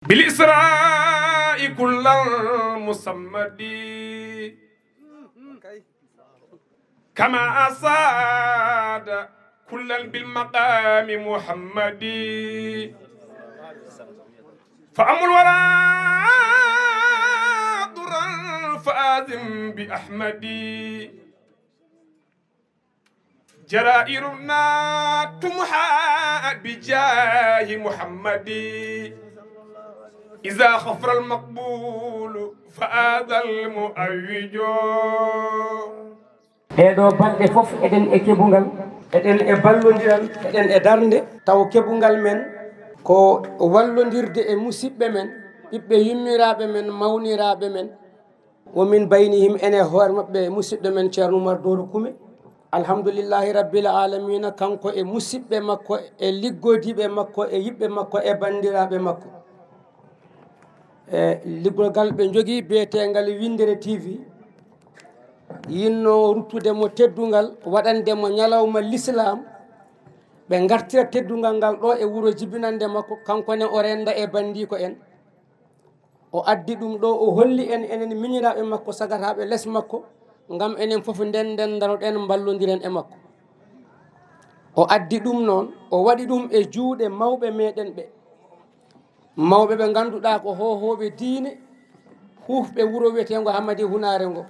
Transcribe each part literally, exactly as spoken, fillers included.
بالإسراء كل المصمد، كما أساد كلا بالمقام محمد. فأم الورى درا فآذن بأحمد. جرائرنا تمحى بجاه محمد. إذا خفر المقبول فآذى المؤوج. Ɗee ɗoo balɗe fof eɗen e keɓungal, eɗen e ballondiral, eɗen e darnde. Taw keɓungal men ko wallondirde e musiɓɓe men, ɓiɓɓe yummiraaɓe men, mawniraaɓe men. Wo min baynihim, ene hoore maɓɓe, musiɗɗo men Ceerno Umar Dooro Kume. Alhamdulillahi Rabbil Aalamiina, kanko e musiɓɓe makko, e liggodiiɓe makko, e yiɓɓe makko, e banndiraaɓe makko. E liggol ngal ɓe njogii, biyeteengal Winndere T V, yinnoo ruttude mo teddungal, waɗande mo ñalawma lislaam, ɓe ngartira teddungal ngal ɗo e wuro jibinannde makko, kanko ne o rennda e banndiiko en. O addi ɗum ɗo, o holli en, enen miñiraaɓe makko, sagataaɓe les makko, ngam enen fof ndenden, ndaroɗen, mballondiren e makko. O addi ɗum noon, o waɗi ɗum e juuɗe mawɓe meɗen ɓe. Mawɓe ɓe ngannduɗaa ko hoohooɓe diine, huufɓe wuro wiyeteengo Hamadi Hunaare ngo.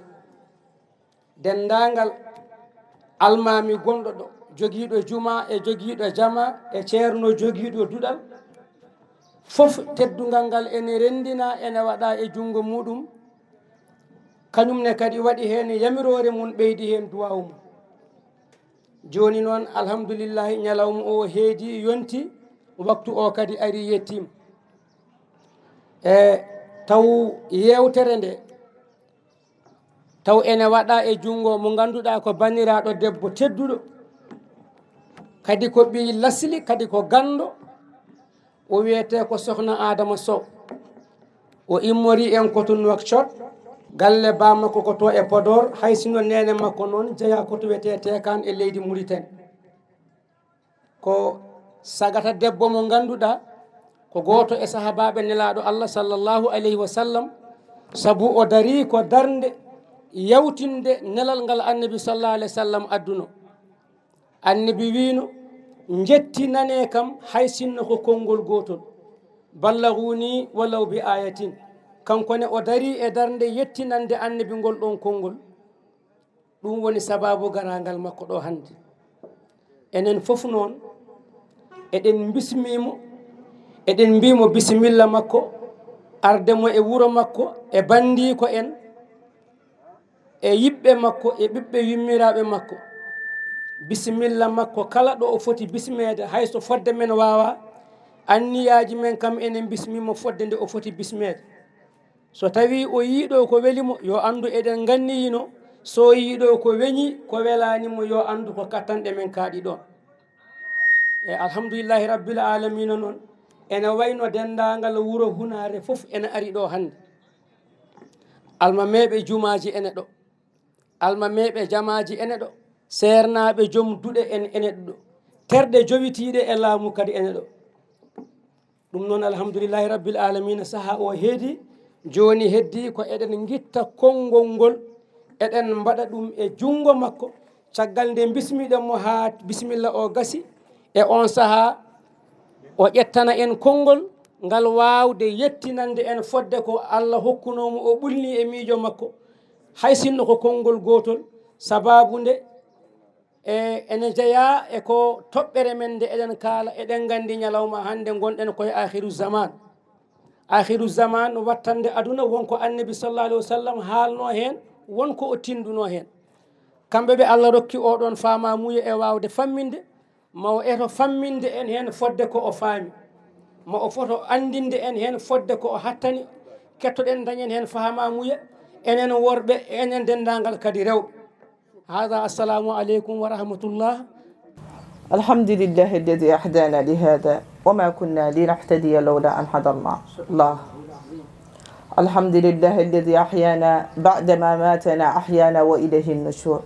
Denndaangal almaami gonɗo ɗo, jogiiɗo jumaa e jogiiɗo jamaa e ceerno jogiiɗo duɗal, fof teddungal ngal ene renndinaa, ene waɗaa e junngo muuɗum. Kañum ne kadi waɗi heen yamiroore mum, ɓeydi heen duwaawu mum. Jooni noon, alhamdulillahi, ñalawma o heedi, yonti, waktu o kadi ari, yettiima. E taw yeewtere nde, taw ene waɗaa e junngo mo ngannduɗaa ko banndiraaɗo debbo tedduɗo, kadi ko ɓiy lasli, kadi ko ganndo, o wiyetee ko Sokhna Adama Sow. O immorii en ko to Nouakchott, galle baa makko ko to e Podor, hay sinno neene makko noon jeyaa ko to wiyetee Teekaan e leydi Muritani. Ko sagata debbo mo ngannduɗaa ko gooto e sahaabaaɓe Nelaaɗo Allah sallallahu alayhi wa sallam, sabu o darii ko darnde yawtinde nelal ngal Annabi sallallahu alayhi wa sallam adduno. Annabi wiino, "Njettinanee kam hay sinno ko konngol gootol. Ballaghuni walaw bi ayatin." Kanko ne o darii e darnde yettinande Annabi ngol ɗon konngol. Ɗum woni sabaabu garaangal makko ɗo hannde. Enen fof noon, eɗen mbismii mo, eɗen mbii mo bisimilla makko, arde mo e wuro makko, e banndiiko en, e yiɓɓe makko, e ɓiɓɓe yummiraaɓe makko. Bisimilla makko kala ɗo o foti bismeede, hay so fodde men waawaa, anniyaaji men kam enen mbismii mo fodde nde o foti bismeede. So tawii o yii ɗo ko weli mo, yo anndu eɗen nganniyino. So yii ɗo ko weñi, ko welaani mo, yo anndu ko kattanɗe men kaaɗi ɗoon. E alhamdulillahi rabbil aalamiina noon, ene wayno denndaangal wuro Hunaare fof ene ari ɗo hannde. Almameeɓe jumaaji ene ɗo, almameeɓe jamaaji ene ɗo, seernaaɓe joom duɗe en ene ɗo, terɗe jowitiiɗe e laamu kadi ene ɗo. Ɗum noon, alhamdulillahi rabbil aalamiina, sahaa o heedi. Jooni heddii ko eɗen ngitta konngol ngol, eɗen mbaɗa ɗum e junngo makko. Caggal nde mbismiɗen mo haa bisimilla o gasi, e oon sahaa o ƴettana en konngol ngal waawde yettinande en fodde ko Allah hokkunoo mo, o ɓulnii e miijo makko, hay sinno ko konngol gootol, sabaabu nde e, ene jeyaa e ko toɓɓere men nde eɗen kaala, eɗen nganndi ñalawma hannde ngonɗen koye aakhiru zaman. Aakhiru zaman, wattande aduna, won ko Annabi sallallahu alayhi wa sallam haalno heen, won ko o tinduno heen. Kamɓe ɓe Allah rokki oɗon faamamuya e waawde famminde, ma o eto famminde en heen fodde ko o faami. Ma o foto anndinde en heen fodde ko o hattani, kettoɗen, dañen heen faamamuya, enen worɓe, enen denndaangal kadi rewɓe. هذا، السلام عليكم ورحمة الله. الحمد لله الذي أحدانا لهذا وما كنا لنهتدي لولا أن هدانا الله. الحمد لله الذي أحيانا بعدما ماتنا أحيانا وإليه النشور.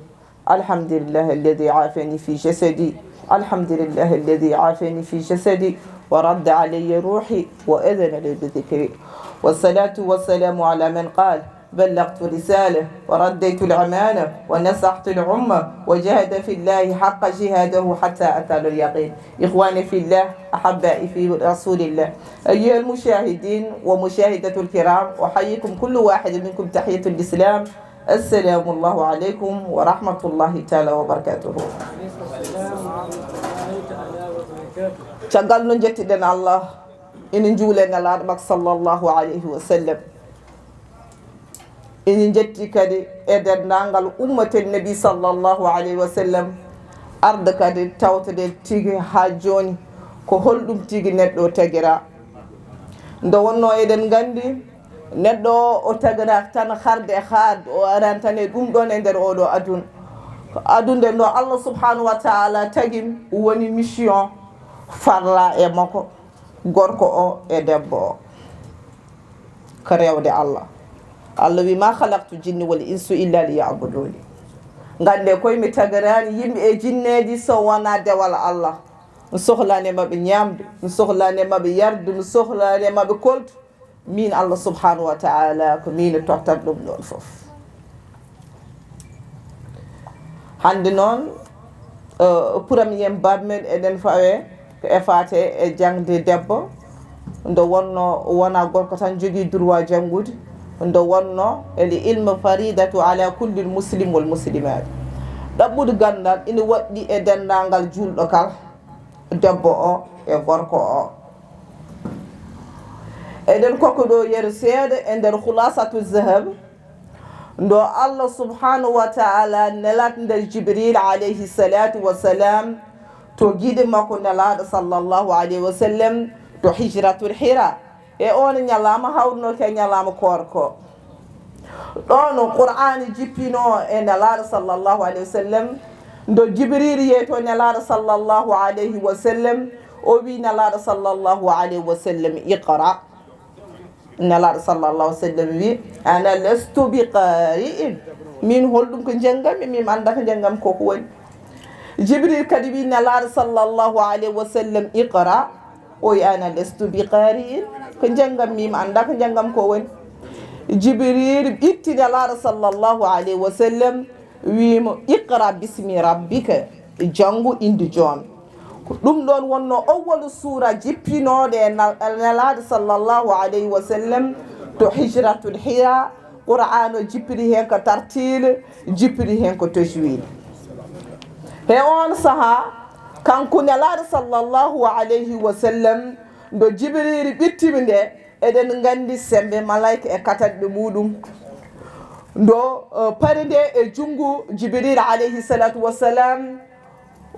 الحمد لله الذي عافاني في جسدي الحمد لله الذي عافاني في جسدي ورد علي روحي وأذن لي بذكري. والصلاة والسلام على من قال: بلغت الرسالة ورديت الأمانة ونصحت الأمة وجاهد في الله حق جهاده حتى أتاه اليقين. إخواني في الله، أحبائي في رسول الله، أيها المشاهدين ومشاهدة الكرام، أحييكم كل واحد منكم تحية الإسلام. Assalamu Allahu aleykum wa rahmatullahi taala wa barakatuhu. Caggal no njettiɗen Allah, ina njuule Nelaaɗo makko sallallahu alayhi wa sallam. Ina njetti kadi e denndaangal ummaten Nabi sallallahu alayhi wa sallam, arde kadi tawtoɗen tigi haa jooni ko holɗum tigi neɗɗo tagira. Nde wonno eɗen nganndi, neɗɗo o, o taganaaka tan harde e haad, o arani tan e ɗum ɗon e nder oɗo aduna. Ko aduna nde Allah subhanahu wa taala tagi woni mission farla e makko, gorko o e debbo o. Ko rewde Allah. Allah wi: "Ma khalaqtu jinni wal insu illa li ya'buduni." Ngannde koye mi tagarani yimɓe e jinneeji so wona dewal Allah. Mi sohlani e maɓɓe ñaamde, mi sohlani e maɓɓe yarde, mi sohlani e maɓɓe koltu. Min Allah subhanahu wa taala ko min tottat ɗum ɗon fof. Hannde noon, eh, premier baab men eɗen fawe ko e faate e jaŋde debbo. Nde wonno wona gorko tan jogii droit janngude. Nde wonno el ilmu faridatu ala kulli muslim wal muslimat. Ɗaɓɓude ganndal ina waɗɗi e denndaangal juulɗo kala, debbo o e gorko o. Eɗen kokko ɗo yeru seeɗa e nder khulasatu zahab. Ndo Allah subhanahu wa taala nelat nder Jibril alayhi salatu wa salam to giɗe makko Nelaɗo sallallahu alayhi wa sallam to Hijratul Hira. E on ñalawma hawruno ke ñalawma koorko. Ɗo no Qur'ani jippino e Nelaɗo sallallahu alayhi wa sallam, ndo Jibril yehi to Nelaɗo sallallahu alayhi wa sallam, o wi Nelaɗo sallallahu alayhi wa sallam: "Iqra." Nelaɗo sallallahu alayhi wa sallam wi: "Ana lastu bi qari'in." Min holɗum ko janngammi, min annda ko janngammi ko ko woni. Jibril kadi wi Nelaɗo sallallahu alayhi wa sallam: "Iqra." O wi: "Ana lastu bi qari'in." Ko janngammi, mi annda ko janngammi ko woni. Jibril itti Nelaɗo sallallahu alayhi wa sallam, wi mo: "Iqra bismi rabbika." Janngu innde joom. Ko ɗum ɗon wonno awwalu suura jippinooɗe e nal-, Nelaaɗo sallallahu alayhi wa sallam to Hijratul Hira. Qur'aan o jippiri heen ko tartiil, jippiri heen ko tajwiid. He oon sahaa, kanko Nelaaɗo sallallahu alayhi wa sallam, ndo Jibriil ɓittimi nde, eɗen nganndi semmbe malaa'ika e katanɗe muuɗum. Ndo, eh, pari nde e junngo Jibriil alayhi salaatu wa salaam,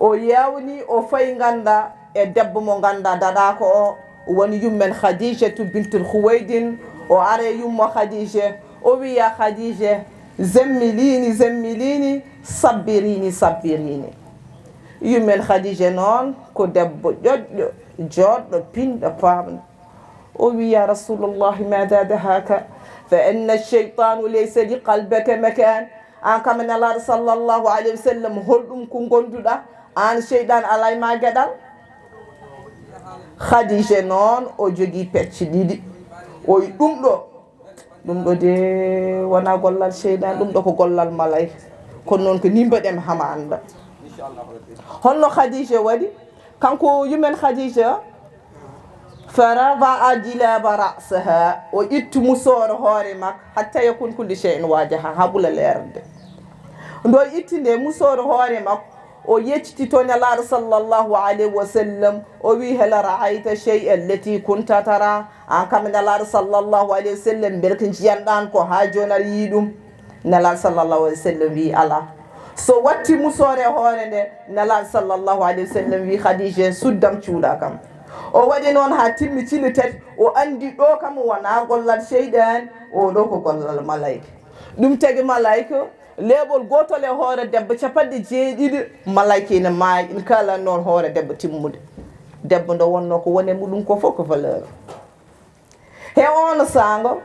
o yawni, o fayi ngannda e debbo mo ngannda daɗaako o, woni yummen Khadijatu bintul Khuwaydin. O ari e yummo Khadija, o wi: "Ya Khadija, zemmilini, zemmilini, sabbirni, sabbirni." Yummen Khadija noon ko debbo ƴoƴɗo, jooɗɗo, pinɗo, paamɗo. O wi: "Ya Rasulullahi, mada dahaka? Fa inna shaytanu laysa li qalbika makan." Aan kam Nelaaɗo sallallahu alayhi wa sallam, holɗum ko ngonnduɗaa? Aan, seyɗaan alaa e ma geɗal. Khadija noon, o jogii pecce ɗiɗi. O wi: "Ɗum ɗo, ɗum ɗo de wonaa gollal seyɗaan, ɗum ɗo ko gollal malaa'ika. Kono noon ko ni mbaɗen hama annda." Holno Khadija waɗi? Kanko yummen Khadija, fa rafa'a jilaba ra'saha, o itti musooro hoore makko, hatta yakun kulli shay'in wajaha, haa ɓula leerde. Ndo itti nde musooro hoore makko, o yecciti to Nelaaɗo sallallahu alayhi wa sallam, o wi: "Hal ra'ayta shay'a allati kunta tara?" Aan kam Nelaaɗo sallallahu alayhi wa sallam, mbele ko njiyanɗaan ko haa jooni aɗa yiyi ɗum? Nelaaɗo sallallahu alayhi wa sallam wi: "Alaa." So watti musoore e hoore nde, Nelaaɗo sallallahu alayhi wa sallam wi: "Khadija, suddam cuuɗa kam." O waɗi noon haa timmi cili tati, o anndi ɗo kam wonaa gollal seyɗaan, o ɗo ko gollal malaa'ika. Ɗum tagi malaa'ika, leeɓol gootol e hoore debbo, capanɗe jeeɗiɗi malaa'ika ina maayi, ina kaalani noon hoore debbo timmude. Debbo ndo wonno ko woni e muɗum ko fof ko valeur. He oon saango,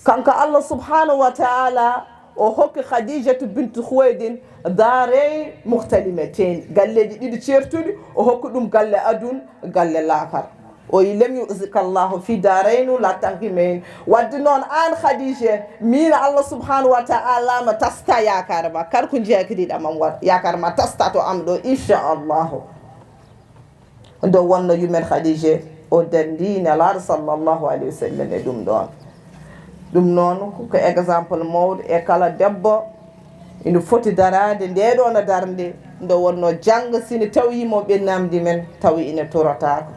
kanko Allah subhanahu wa ta'ala O hokki Khadijatu bintu Khuwaylid daaray mukhtalimatayni, galleeji ɗiɗi ceertuɗi, o hokki ɗum galle adun, galle laakar. O yi, "Lam yu'zika Allahu fi daarayni la tanqimayni." Wadde noon aan Khadija, miin Allah subhanahu wa ta'ala ma tasta yaakaar ma, kala ko njeekiriɗa ma war, yaakaar ma tasta to am ɗo, inchallahu. Nde wonno yummen Khadija, o dandi Nelaaɗo sallallahu alayhi wa sallam e ɗum ɗoon. Ɗum noon ko, ko exemple mawɗo e kala debbo ina foti daraade nde ɗoon darnde, nde wonno janngo sini tawi mo ɓe namdi men, tawi ina torotaako.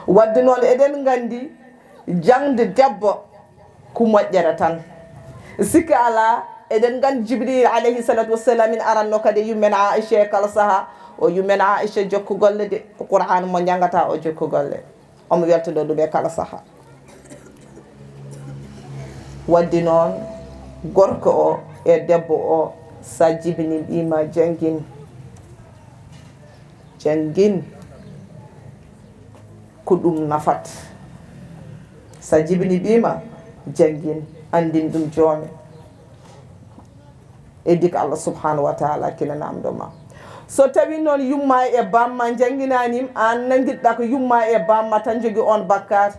Wadde noon eɗen nganndi jaŋde debbo ko moƴƴere tan. Sikka alaa, eɗen nganndi Jibril alayhi salatu wassalam ina aranno kadi yummen Aisha e kala saha. O yummen Aisha jokku golle de, Qur'an mo njangata o jokku golle. Omo weltodo ɗum e kala saha. Wadde noon gorko o e debbo o, sa jibini ɓiima janngin, janngin ko ɗum nafat. Sa jibini ɓiima janngin, anndin ɗum joome. E dik Allah subhanahu wa ta'ala kina namdo ma. So tawi noon yumma e bamma jannginanim, an nangirɗa ko yumma e bamma tan jogi on bakkat.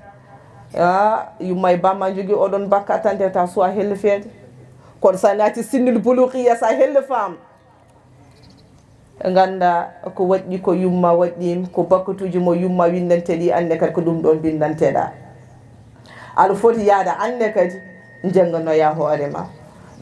Ah, yumma e bamma jogi oɗon bakkat tan de ta suwa hellefeede. Kono sa naati sinnil buluqiya sa hellefam. Ngannda ko waɗɗi ko yumma waɗɗim, ko bakkatuuji mo yumma winndante ɗi, anne kadi ko ɗum ɗon binndanteɗa. Aɗa foti yaade anne kadi njannganoya hoore ma.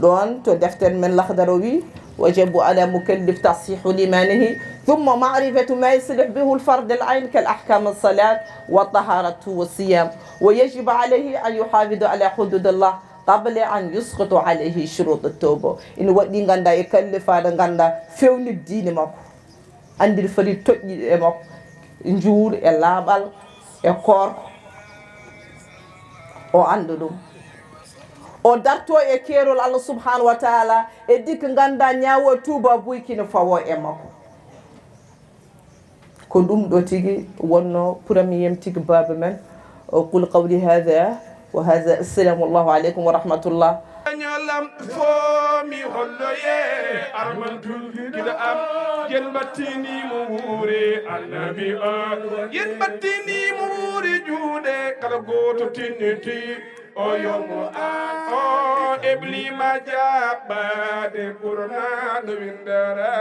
Ɗon to deftere men Lahdar o wi, "Wajabu ala mukallif tashihu limanihi, thumma ma'rifatu ma yuslih bihi al-fard al-ayn kal ahkam as-salat wa taharatu wa siyam. Wa yajibu alayhi an yuhafidha ala hududillah qabla an yusqita alayhi shurut at-tawba." Ina waɗɗi ngannda e kallifaade ngannda fewnit diine makko. Anndiri foti toƴƴi e makko, njuur e laaɓal e koorko. O annda ɗum. O darto e keerol Allah subhanahu wa ta'ala e dikka ngannda ñaawo tuuba buy kina fawo e makko. Ko ɗum ɗo tigi wonno premier tigi baaba men. O qul qawli hada wa hada. Assalamu allahu aleykum wa rahmatullah. Ñalam fo mi holloye armantul gida am. Yen battini mo wuuri annabi o. Yen battini mo wuuri juuɗe kala gooto tinniti. O yomo an o eblima jaɓɓade ɓurnaɗo windere.